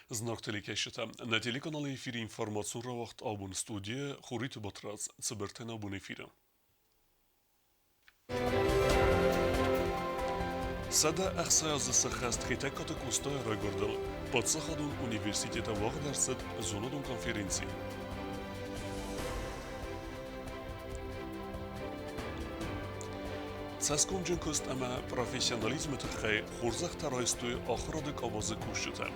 Зынаргъ телекӕсджытӕ, нӕ телеканалы эфиры информацион рауагъд абон студийӕ Хуриты Батрадз, цыбыртӕн абон эфиры. 160 азы сӕххӕст Хетӕгкаты Къостайы райгуырдыл Паддзахадон университеты уагъд ӕрцыд зонадон конференци. Цӕсгомджын куыст ӕмӕ профессионализмы тыххӕй хорзӕхтӕ райстой ахуырады къабазы кусджытӕ.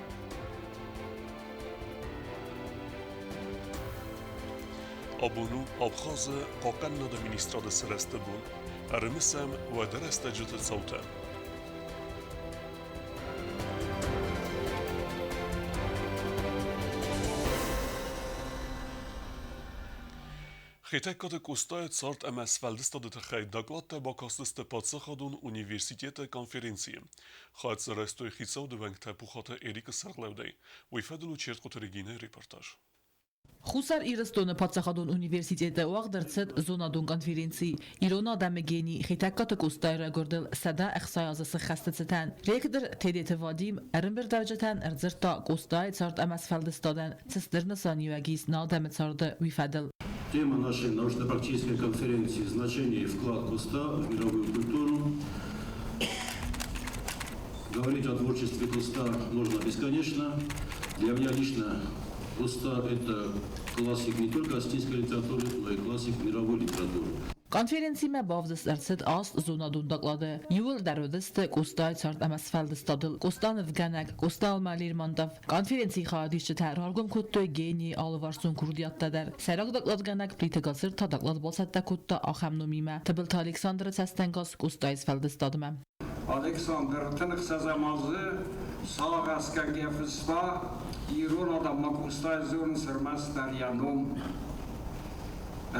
Абон у Абхазы хъахъхъӕнынады министрады сырӕзты бон. Ӕрымысӕм уӕды рӕстӕджыты цаутӕ. Хетӕгкаты Къостайы цард ӕмӕ сфӕлдыстады тыххӕй докладтӕ бакастысты паддзахадон университеты конференцийы. Хӕццӕ райстой хицауады уӕнгтӕ Пухаты Эрикы сӕргълӕудӕй. Уый фӕдыл у Чертхъоты Регинӕйы репортаж. Хуссар Ирыстоны паддзахадон университеты уагъд ӕрцыд зонадон конференци «Ирон адӕмы гени Хетӕгкаты Къостайы райгуырдыл 160 азы сыххӕсты цытӕн». Ректор Тедеты Вадим ӕрӕмбырдуӕвджытӕн ӕрдзырдта Къостайы цард ӕмӕ сфӕлдыстадӕн цы стыр нысаниуӕг ис нӕ адӕмы царды, уый фӕдыл. Тема нашей научно-практической конференции «Значение и вклад Коста в мировую культуру». Говорить о творчестве Коста можно бесконечно. Для меня лично Коста – это классик не только осетинской литературы, но и классик мировой литературы. Конференцимӕ бавдыст ӕрцыд аст зонадон доклады. Иууылдӕр уыдысты Къостайы цард ӕмӕ сфӕлдыстадыл, Къоста нывгӕнӕг, Къоста ӕмӕ Лермонтов. Конференцийы хайадисджытӕ раргом кодтой генийы алыварсон курдиаттӕ дӕр. Сӕйраг докладгӕнӕг Плиты Гацыр та доклад бацӕттӕ кодта ахӕм номимӕ Тыбылты Александры цӕстӕнгас Къостайы сфӕлдыстадмӕ. Александр тынг ӕхсӕзӕм азы сагъӕсгӕнгӕ фыста, ирон адӕммӕ Къостайы зонынц ӕрмӕстдӕр йӕ ном.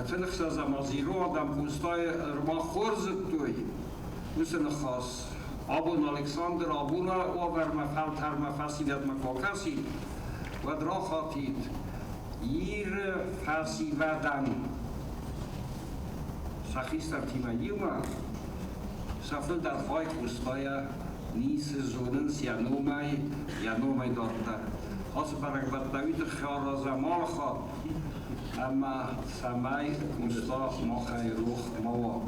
Тынг ӕхсӕзӕм аз ирон адӕм Къостайы ӕрмӕг хорз зыдтой, уыцы ныхас абон Александр абоны уавӕрмӕ фӕлтӕрмӕ фӕсивӕдмӕ куы акӕсид, уӕд рахатид Иры фӕсивӕдӕн сӕ хистӕртимӕ иумӕ сӕ фылдӕр хай Къостайӕ ницы зонынц йӕ номӕй, йӕ номӕй дарддӕр. Ацы бӕрӕгбӕттӕ уый тыххӕй аразӕм алы хатт, ӕмӕ цӕмӕй Къоста махӕй рох ма уа.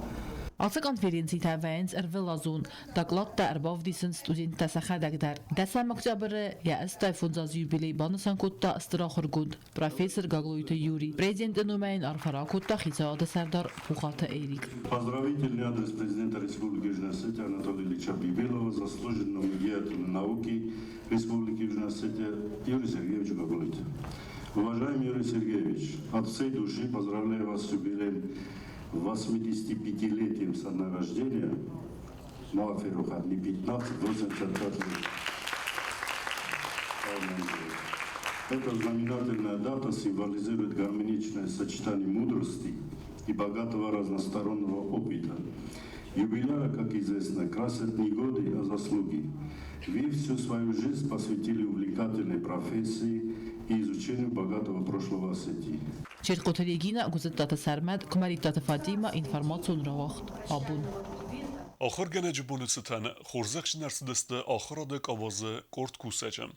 Ацы конференцитӕ вӕййынц ӕрвылазон, Докладтӕ ӕрбавдисынц студенттӕ сӕхӕдӕг дӕр. Дӕсӕм октябры йӕ 85 азы юбилей банысан кодта стыр ахуыргонд, профессор Гаглойты Юрий. Президенты номӕй йын арфӕ ракодта хицауады сӕрдар Пухаты Эрик. Поздравительный адрес президента Республики Южная Осетия Анатолия Ильича Бибилова, заслуженному деятелю науки Республики Южная Осетия Юрию Сергеевичу Гаглойте. Уважаемый Юрий Сергеевич, от всей души поздравляю вас с юбилеем 85-летием со дня рождения. Маафиру не 15, 85 лет. Эта знаменательная дата символизирует гармоничное сочетание мудрости и богатого разностороннего опыта. Юбиляра, как известно, красят не годы, а заслуги. Вы всю свою жизнь посвятили увлекательной профессии и изучению богатого прошлого Осетии. Чертхъоты Регина, Гуызыдтаты Сӕрмӕт, Куымӕридтаты Фатимӕ, информацион рауагъд абон. Ахуыргӕнӕджы боны цытӕн хорзӕхджын ӕрцыдысты ахуырады къабазы къорд кусӕджы.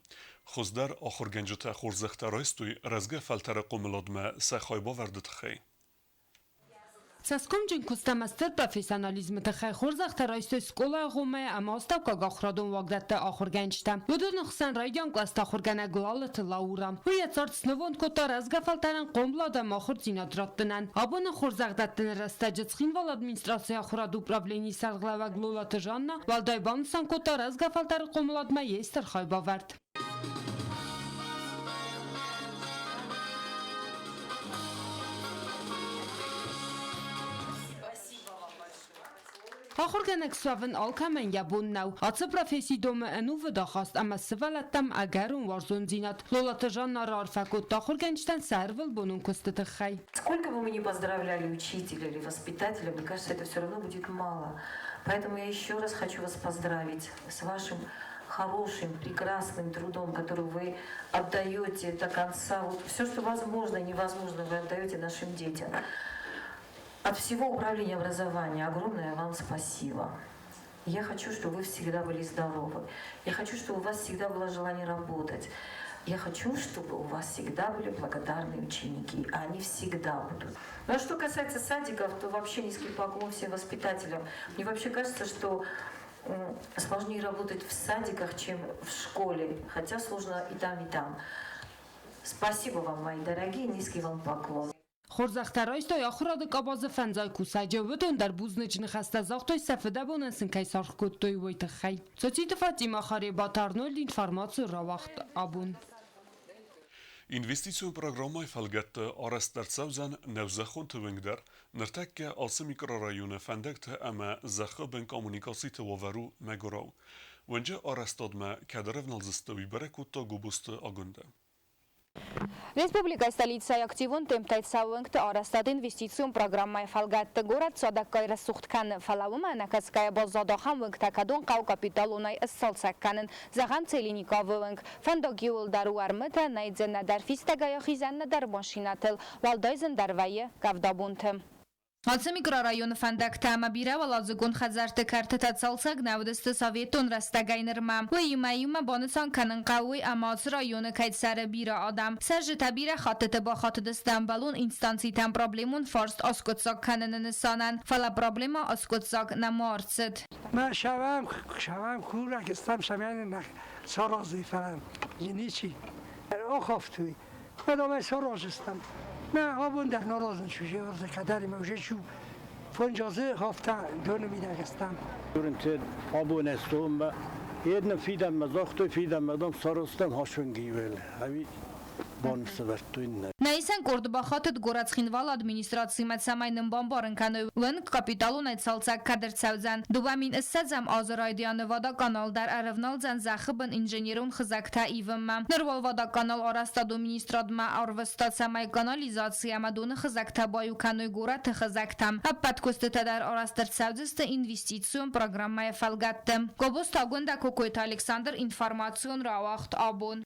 Хуыздӕр ахуыргӕнджытӕ хорзӕхтӕ райстой рӕзгӕ фӕлтӕры хъомыладмӕ сӕ хайбавӕрды тыххӕй. Цӕсгомджын куыст ӕмӕ стыр профессионализмы тыххӕй хорзӕхтӕ райстой скъолайы агъоммӕ ӕмӕ астӕуккаг ахуырадон уагдӕтты ахуыргӕнджытӕ. Уыдоны хсӕн райдиан кълӕсты ахуыргӕнӕг Лалыты Лаура. Уый йӕ цард снывонд кодта рӕзгӕ фӕлтӕрӕн хъомылад ӕмӕ ахуырдзинад раттынӕн. Абоны хорзӕхдӕттыны рӕстӕджы Цхинвалы администрацийы ахуырады управленийы сӕргълӕууӕг Лолаты Жанна уӕлдай банысан кодта рӕзгӕ фӕлтӕры хъомыладмӕ йе стыр хайбавӕрд. Ахуыргӕнӕг суӕвын алкӕмӕн йӕ бон нӕу. Ацы професси домы ӕнувыд ахаст ӕмӕ сывӕллӕттӕм ӕгӕрон уарзондзинад. Лолаты Жанна раарфӕ кодта ахуыргӕнджытӕн сӕ ӕрвылбонон куысты тыххӕй. Сколько бы мы ни поздравляли учителя или воспитателя, мне кажется, это все равно будет мало. Поэтому я еще раз хочу вас поздравить с вашим хорошим, прекрасным трудом, который вы отдаете до конца. Вот все, что возможно и невозможно, вы отдаете нашим детям. От всего управления образования огромное вам спасибо. Я хочу, чтобы вы всегда были здоровы. Я хочу, чтобы у вас всегда было желание работать. Я хочу, чтобы у вас всегда были благодарные ученики. Они всегда будут. Ну а что касается садиков, то вообще низкий поклон всем воспитателям. Мне вообще кажется, что сложнее работать в садиках, чем в школе. Хотя сложно и там, и там. Спасибо вам, мои дорогие, низкий вам поклон. Хорзӕхтӕ райстой ахуырады къабазы фӕндзай кусӕджы. Уыдон дӕр бузныджы ныхӕстӕ загътой сӕ фыдӕбонӕн сын кӕй саргъ кодтой, уый тыххӕй. Цоциты Фатимӕ, Харебаты Арнольд информаци рауагъд абон. Инвестицион программӕйы фӕлгӕтты арӕзт ӕрцӕудзӕн нӕузӕххонты уынг дӕр. Ныртӕккӕ ацы микрорайоны фӕндӕгтӕ ӕмӕ зӕххы бын коммуникациты уавӕр у мӕгуырау. Уынджы арӕзтадмӕ кӕд ӕрӕвналдзысты, уый бӕрӕг кодта Гобозты Агуындӕ. Республикӕйы столицӕйы активон темптӕй цӕуы уынгты арӕзтад инвестицион программӕйы фӕлгӕтты. Горӕт цадӕггай рӕсугъд кӕны, фӕлӕ уымӕ ӕнӕкӕсгӕйӕ баззад ахӕм уынгтӕ, кӕдон хъӕуы капиталонӕй сцалцӕг кӕнын. Зӕгъӕм, Целиниковы уынг. Фӕндаг иууылдӕр у ӕрмытӕ, нӕй дзы нӕдӕр фистӕгӕй ахизӕн, нӕдӕр машинӕтыл. Уӕлдай зындӕр вӕййы къӕвдабонты. Ацы микрорайоны фӕндӕгтӕ ӕмӕ бирӕуӕладзыгон хӕдзӕртты кӕртытӕ цалцӕг нӕ уыдысты советон рӕстӕгӕй нырмӕ. Уыимӕ иумӕ банысан кӕнын хъӕуы уый, ӕмӕ ацы районы кӕй цӕры бирӕ адӕм. Цӕрджытӕ бирӕ хӕттыты бахатыдысты ӕмбӕлон инстанцитӕм проблемон фарст аскъуыддзаг кӕныны нысанӕн, фӕлӕ проблемӕ аскъуыддзаг нӕма ӕрцыд. Мӕ савӕм, савӕм хурӕг стӕм самӕны нӕ саразы, фӕлӕ ничи. Охофтуй. Мӕ саразыстам. Мӕ абон дӕр наразын чуже орзы кадӕримӕ уже чу фонджазы хафта доны мидӕгӕстам. Турынты абон ӕстом еднӕ фидӕнмӕ загътой, фидӕнмӕ дам сарӕзтам хашунгивел. Ӕви баныфсӕвӕрдтой нӕ. Нӕ исӕн къорд бахатыд горӕт Цхинвалы администрацимӕ, цӕмӕй нын бамбарын кӕной, уынг капиталонӕй цалцӕг кӕд ӕрцӕудзӕн. 2020-ӕм азы райдианы Водоканал дӕр ӕрӕвналдзӕн зӕххы бын инженерон хызӕгтӕ ивынмӕ. Ныр уал Водоканал арӕзтадон министрадмӕ ӕрвыста, цӕмӕй канализаци ӕмӕ доны хызӕгтӕ баиу кӕной горӕты хызӕгтӕм. Ӕппӕт куыстытӕ дӕр арӕзт ӕрцӕудзысты инвестицион программӕйы фӕлгӕтты. Гобозты Агуындӕ, Кокойты Александр, информацион рауагъд абон.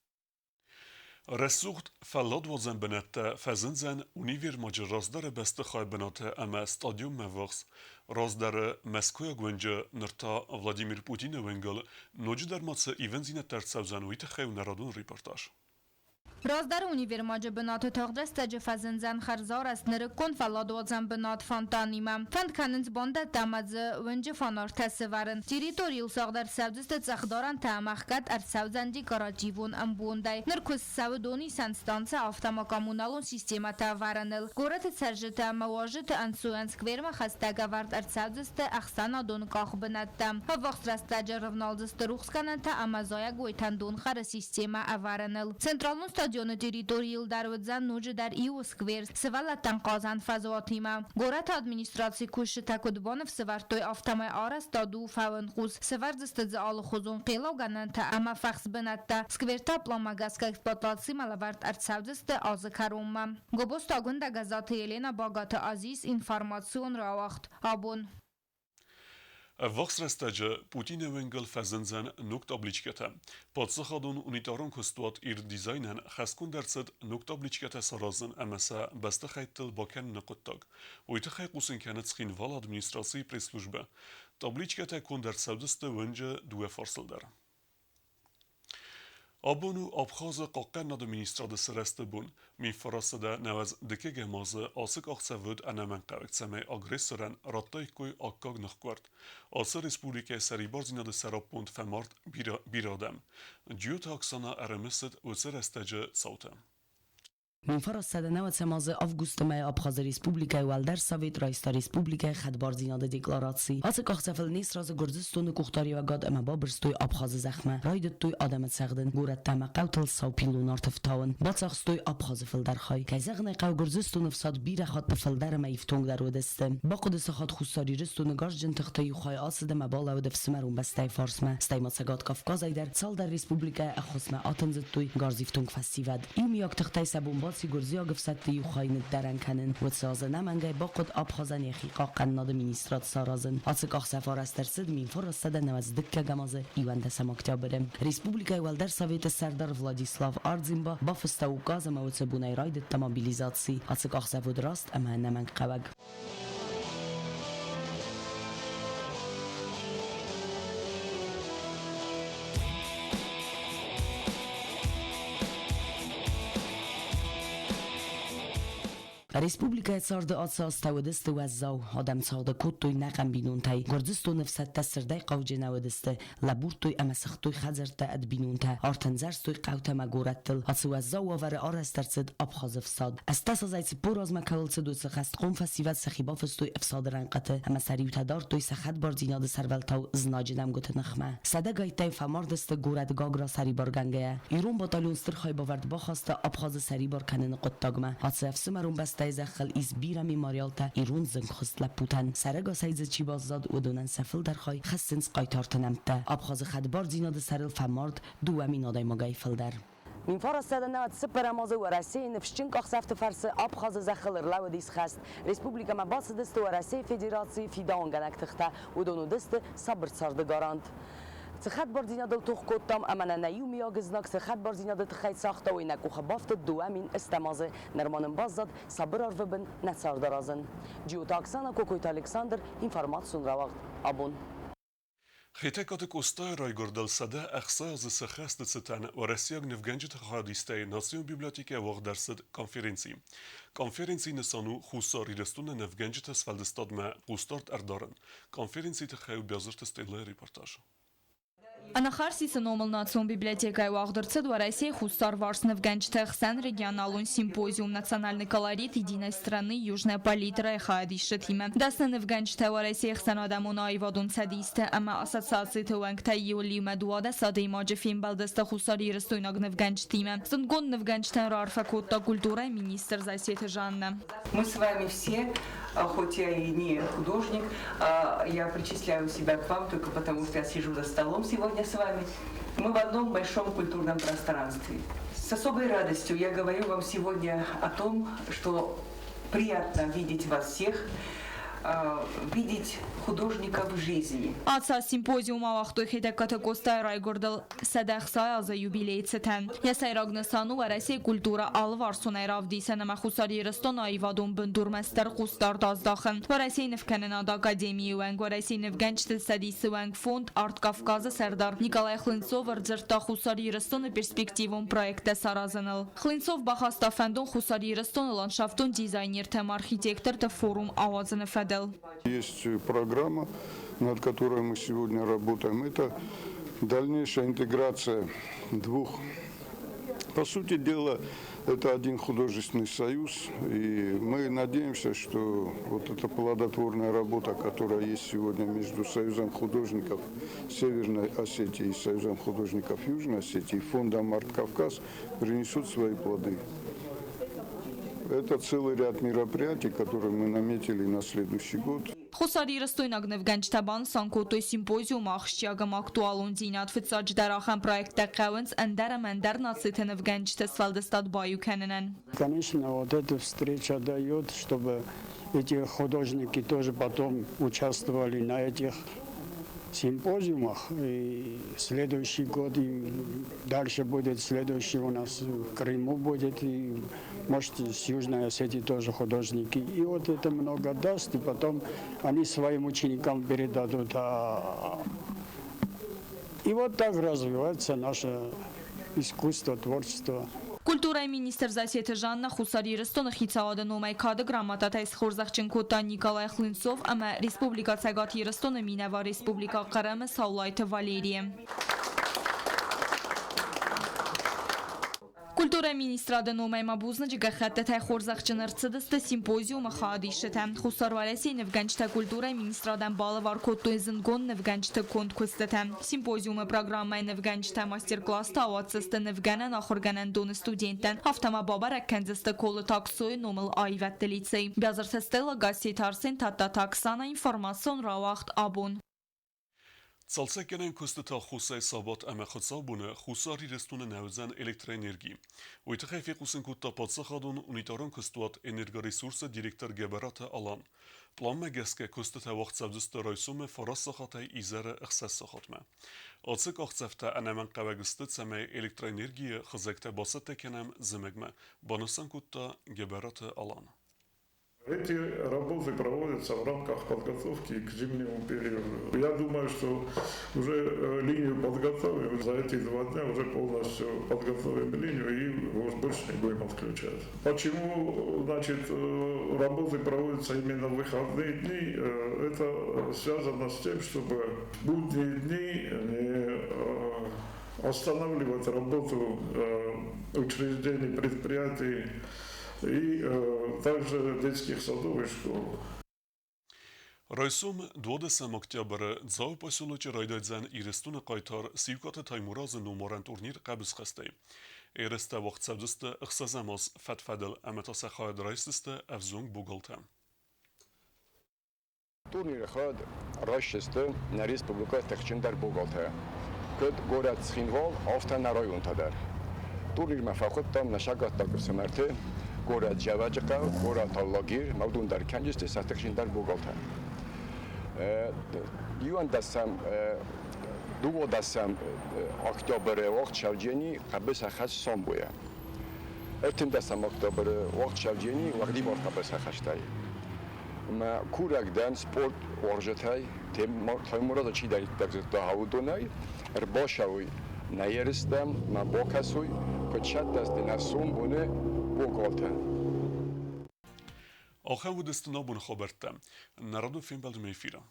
Рӕсугъд фӕлладуадзӕн бынӕттӕ фӕзындзӕн универмаджы раздӕры бӕстыхайы бынаты ӕмӕ стадионмӕ ввахс. Раздӕры Мӕскуыйаг уынджы, ныр та Владимир Путины уынгыл ноджыдӕр ма цы ивындзинӕдтӕ ӕрцӕудзӕн, уый тыххӕй у нӕ радон репортаж. Раздӕры универмаджы бынаты тагъд рӕстӕджы фӕзындзӕн хӕрзарӕзт нырыккон фӕлладуадзӕн бынат фонтанимӕ. Фӕнд кӕнынц бандӕттӕ ӕмӕ дзы уынджы фонартӕ сӕвӕрын. Территорийыл сагъд ӕрцӕудзысты цъӕхдарӕнтӕ ӕмӕ ӕхгӕд ӕрцӕудзӕн декоративон ӕмбондӕй. Ныр куыст цӕуы донисӕн станцӕ, афтӕ ма коммуналон системӕтӕ ӕвӕрыныл. Горӕты цӕрджытӕ ӕмӕ уазджыты ӕнцойӕн сквермӕ хӕстӕг ӕвӕрд ӕрцӕудзысты ӕхсӕнадон къахбынӕттӕ. Ӕввахс рӕстӕджы ӕрӕвналдзысты рухсгӕнӕнтӕ ӕмӕ зайӕгойтӕн донхӕры системӕ ӕвӕрыныл. Централон стадионы территорийыл дӕр уыдзӕн ноджыдӕр иу сквер сывӕллӕттӕн хъазӕн фӕзуатимӕ. Горӕты администрацийы кусджытӕ куыд баныфсӕвӕрдтой, афтӕмӕй арӕзтад у фӕуынхъус. Сӕвӕрдзысты дзы алыхуызон хъеллаугӕнӕнтӕ ӕмӕ фӕхсбынӕттӕ. Сквертӕ пъланмӕ гӕсгӕ эксплуатацимӕ лӕвӕрд ӕрцӕудзысты азы кӕронмӕ. Гобозты Агуындӕ, Гӕззаты Елена, Багаты Азиз, информацион рауагъд. Абон. Ӕввахс рӕстӕджы Путины уынгыл фӕзындзӕн ног табличкӕтӕ. Паддзахадон унитарон куыстуат Ирдизайнӕн хӕсгонд ӕрцыд ног табличкӕтӕ саразын ӕмӕ сӕ бӕстыхӕйттыл бакӕныны хъуыддаг. Уый тыххӕй хъусын кӕны Цхинвалы администрацийы пресс-службӕ. Табличкӕтӕ конд ӕрцӕудзысты уынджы дыууӕ фарсыл дӕр. Абон у Абхазы хъахъхъӕнынады министрады сырӕзты бон. 1990 дыккӕгӕм азы ацы къахдзӕф уыд ӕнӕмӕнгхъӕуӕг, цӕмӕй агрессорӕн радтаиккой аккаг ныхкъуырд. Ацы республикӕйы сӕрибардзинады сӕраппонд фӕмард бирӕ адӕм. Джиоты Оксана ӕрымысыд уыцы рӕстӕджы цаутӕ. 1990 азы августы мӕйы Абхазы Республикӕйы Уӕлдӕр Совет райста республикӕйы хӕдбардзинады деклараци. Ацы къахдзӕфыл не сразы Гуырдзыстоны къухдариуӕгад ӕмӕ бабырстой Абхазы зӕхмӕ. Райдыдтой адӕмы цӕгъдын, горӕттӕ ӕмӕ хъӕутыл сау пиллон арт ӕфтауын. Бацахстой Абхазы фылдӕр хай. Кӕй зӕгъын ӕй хъӕуы, Гуырдзыстоны фсад бирӕ хатты фылдӕр ӕмӕ ифтонгдӕр уыдысты. Бахъуыды сахат Хуссар Ирыстоны гарзджын тыхты иу хай ацыд ӕмӕ балӕууыд ӕфсымӕрон бӕстӕйы фарсмӕ. Стӕй ма Цӕгат Кавказӕй дӕр цалдӕр республикӕйы ӕххуысмӕ атындзыдтой гӕрзифтонг фӕсивӕд. Иумиаг тыхтӕй сӕ бон баци гуырдзиаг ӕфсӕдты иу хай ныддӕрӕн кӕнын. Уыцы азы ӕнӕмӕнгӕй бахъуыд Абхазӕн йӕхи хъахъхъӕнынады министрад саразын. Ацы къахдзӕф арӕзт ӕрцыд 1992 азы 11 октябры. Республикӕйы Уӕлдӕр Советы сӕрдар Владислав Ардзинба бафыста указ ӕмӕ уыцы бонӕй райдыдта мобилизаци. Ацы къахдзӕф уыд раст ӕмӕ ӕнӕмӕнгхъӕуӕг. Республикӕйы царды ацы азтӕ уыдысты уӕззау, адӕм цагъды кодтой ӕнӕхъӕн бинонтӕй. Гуырдзыстоны ӕфсӕдтӕ сырдӕй хъауджы нӕ уыдысты, лӕбурдтой ӕмӕ сыгътой хӕдзӕрттӕ ӕд бинонтӕ, артӕндзӕрстой хъӕутӕ ӕмӕ горӕттыл. Ацы уӕззау уавӕры арӕзт ӕрцыд Абхазы ӕфсад. 18 азӕй 40 азмӕ кӕуыл цыд, уыцы хӕстхъом фӕсивӕд сӕхи бафыстой ӕфсады рӕнхъыты ӕмӕ сӕ риутӕ дардтой сӕ хӕдбардзинады сӕрвӕлтау знаджы нӕмгуыты ныхмӕ. Сӕдӕгӕйттӕй фӕмард сты горӕт Гагра сӕрибаргӕнгӕйӕ. Ирон батальон стыр хайбавӕрд бахаста Абхазы сӕрибар кӕныны хъуыддагмӕ. Ацы ӕфсымӕрон бӕстӕйы зӕххыл ис бирӕ мемориалтӕ ирон зынгхуыст лӕппутӕн. Сӕрӕгасӕй дзы чи баззад, уыдонӕн сӕ фылдӕр хай хӕссынц хъайтарты нӕмттӕ. Абхазы хӕдбардзинады сӕрыл фӕмард 2 000 адӕймагӕй фылдӕр. 1904 азы Уӕрӕсейы ныфсджын къахдзӕфты фӕрцы Абхазы зӕххыл ӕрлӕууыдис хӕст. Республикӕмӕ бацыдысты Уӕрӕсейы Федерацийы фидауынгӕнӕг тыхтӕ. Уыдон уыдысты сабыр царды гарант. Цы хӕдбардзинадыл тох кодтам ӕмӕ нӕ нӕ иумиаг знаг цы хӕдбардзинады тыххӕй цагъта, уый нӕ къухы бафтыд 2008 азы. Нырма нын баззад сабыр арвы бын нӕ цард аразын. Джиоты Оксана, Кокойты Александр, информацион рауагъд «Абон». Хетӕгкаты Къостайы райгуырдыл 106 азы сӕххӕсты цытӕн уӕрӕсейаг нывгӕнджыты хайадистӕй Национ библиотекӕйы уагъд ӕрцыд конференци. Конференцийы нысан у Хуссар Ирыстоны нывгӕнджыты сфӕлдыстадмӕ хъусдард ӕрдарын. Конференцийы тыххӕй у Биазырты Стеллӕйы репортаж. Анахарсисы номыл национ библиотекӕйы уагъд ӕрцыд Уӕрӕсейы хуссарварс нывгӕнджыты хсӕн регионалон симпозиум «Национальный колорит единой страны. Южная палитра»-йы хайадисджытимӕ. Дӕсны нывгӕнджытӕ Уӕрӕсейы ӕхсӕнадӕмон аивадон цӕдисты ӕмӕ ассоциациты уӕнгтӕй иуыл-иумӕ 12 адӕймаджы фембӕлдысты хуссарирыстойнаг нывгӕнджытимӕ. Зындгонд нывгӕнджытӕн раарфӕ кодта культурӕйы министр Зассеты Жаннӕ. Мы с вами все, хоть я и не художник, я причисляю себя к вам только потому, что я сижу за столом сегодня с вами. Мы в одном большом культурном пространстве. С особой радостью я говорю вам сегодня о том, что приятно видеть вас всех, видеть художника в жизни. Ацы симпозиум ауагътой Хетӕгкаты Къостайы райгуырдыл 106 азы юбилейы цытӕн. Йӕ сӕйраг нысан у Уӕрӕсейы культурӕ алыварсонӕй равдисын ӕмӕ Хуссар Ирыстоны аивадон бындурмӕ стыр хъусдард аздахын. Уӕрӕсейы нывкӕнынады академийы уӕнг, Уӕрӕсейы нывгӕнджыты цӕдисы уӕнг, фонд «Арт Кавказы» сӕрдар Николай Хлынцов ӕрдзырдта Хуссар Ирыстоны перспективон проекттӕ саразыныл. Хлынцов бахаста фӕндон Хуссар Ирыстоны ландшафтон дизайнертӕ ӕмӕ архитекторты форум ауадзыны фӕдыл. Есть программа, над которой мы сегодня работаем. Это дальнейшая интеграция двух. По сути дела, это один художественный союз, и мы надеемся, что вот эта плодотворная работа, которая есть сегодня между Союзом художников Северной Осетии и Союзом художников Южной Осетии, и фондом «Арт Кавказ», принесут свои плоды. Это целый ряд мероприятий, которые мы наметили на следующий год. Хуссарирыстойнаг нывгӕнджытӕ банысан кодтой симпозиумы ахсджиаг ӕмӕ актуалондзинад. Фыццаджыдӕр ахӕм проекттӕ хъӕуынц ӕндӕр ӕмӕ ӕндӕр нациты нывгӕнджыты сфӕлдыстад баиу кӕнынӕн. Конечно, вот эта встреча дает, чтобы эти художники тоже потом участвовали на этих симпозиумах. И следующий год, и дальше будет следующий у нас в Крыму будет, и может, с Южной Осетии тоже художники. И вот это много даст, и потом они своим ученикам передадут. И вот так развивается наше искусство, творчество. Культурӕйы министр Зассеты Жанна Хуссар Ирыстоны хицауады номӕй кады грамотатӕй схорзӕхджын кодта Николай Хлынцов ӕмӕ Республикӕ Цӕгат Ирыстоны минӕвар Республикӕ Хъырымы Саулайты Валерийы. Культурӕйы министрады номӕй ма бузныджы гӕххӕттытӕй хорзӕхджын ӕрцыдысты симпозиумы хайадисджытӕ. Хуссар Уӕрӕсейы нывгӕнджытӕ культурӕйы министрадӕн балӕвар кодтой зындгонд нывгӕнджыты конд куыстытӕ. Симпозиумы программӕйы нывгӕнджытӕ мастер-класстӕ ауадздзысты нывгӕнӕн ахуыргӕнӕндоны студенттӕн, афтӕ ма бабӕрӕг кӕндзысты Колыты Аксойы номыл аивӕдты лицей. Биазырты Стелла, Гасситы Арсен, Тадтаты Оксана, информацион рауагъд «Абон». Цалцӕггӕнӕн куыстытӕ хусӕй сабат ӕмӕ хуыцаубоны Хуссар Ирыстоны нӕ уыдзӕн электроэнерги. Уый тыххӕй фехъусын кодта паддзахадон унитарон куыстуат «Энергоресурс»-ы директор Гӕбӕраты Алан. Пъланмӕ гӕсгӕ куыстытӕ уагъд цӕудзысты райсомы 9 сахатӕй изӕры 6 сахатмӕ. Ацы къахдзӕфтӕ ӕнӕмӕнгхъӕуӕг сты, цӕмӕй электроэнергийы хызӕгтӕ бацӕттӕ кӕнӕм зымӕгмӕ, банысан кодта Гӕбӕраты Алан. Эти работы проводятся в рамках подготовки к зимнему периоду. Я думаю, что уже линию подготовим. За эти 2 дня уже полностью подготовим линию и больше не будем отключать. Почему, значит, работы проводятся именно в выходные дни? Это связано с тем, чтобы в будние дни не останавливать работу учреждений, предприятий и также детских садов и школ. Райсом 12 октябры Дзауы поселочы райдайдзӕн Ирыстоны хъайтар Сиукаты Таймуразы номарӕн турнир хъӕбысхӕстӕй. Ерыстӕ уагъд цӕудзысты 6-ӕм аз фӕд-фӕдыл ӕмӕ та сӕ хайад райсдзысты ӕвзонг богалтӕ. Турниры хайад райсдзысты нӕ республикӕйы тыхджындӕр богалтӕ, куыд горӕт Цхинвал, афтӕ нӕ районтӕ дӕр. Турнирмӕ фӕхуыдтам нӕ саггӕттаг ӕфсымӕрты, горӕт Зӕвӕджыхъӕу, горӕт Алагир, ӕмӕ уыдон дӕр кӕнджысты сӕ тыхджындӕр богалтӕ. 11-ӕм 12-ӕм октябры уагъд Шӕвджени хъӕбысӕхӕст самбойӕ. 13-ӕм октябры уагъд Шӕвджени уӕгъдибар хъӕбысӕхӕстӕй. Мӕ курӕг дӕн спорт уарзджытӕй, Таймуразы чидӕриддӕр зыдта, уыдонӕй ӕрбацӕуой нӕ ерыстӕм, мӕ бакӕсой, куыд цӕттӕ сты нӕ сомбоны богалтӕ. Ахӕм уыдысты нӕ абоны хабӕрттӕ. Нӕ радон фембӕлдмӕ эфиры.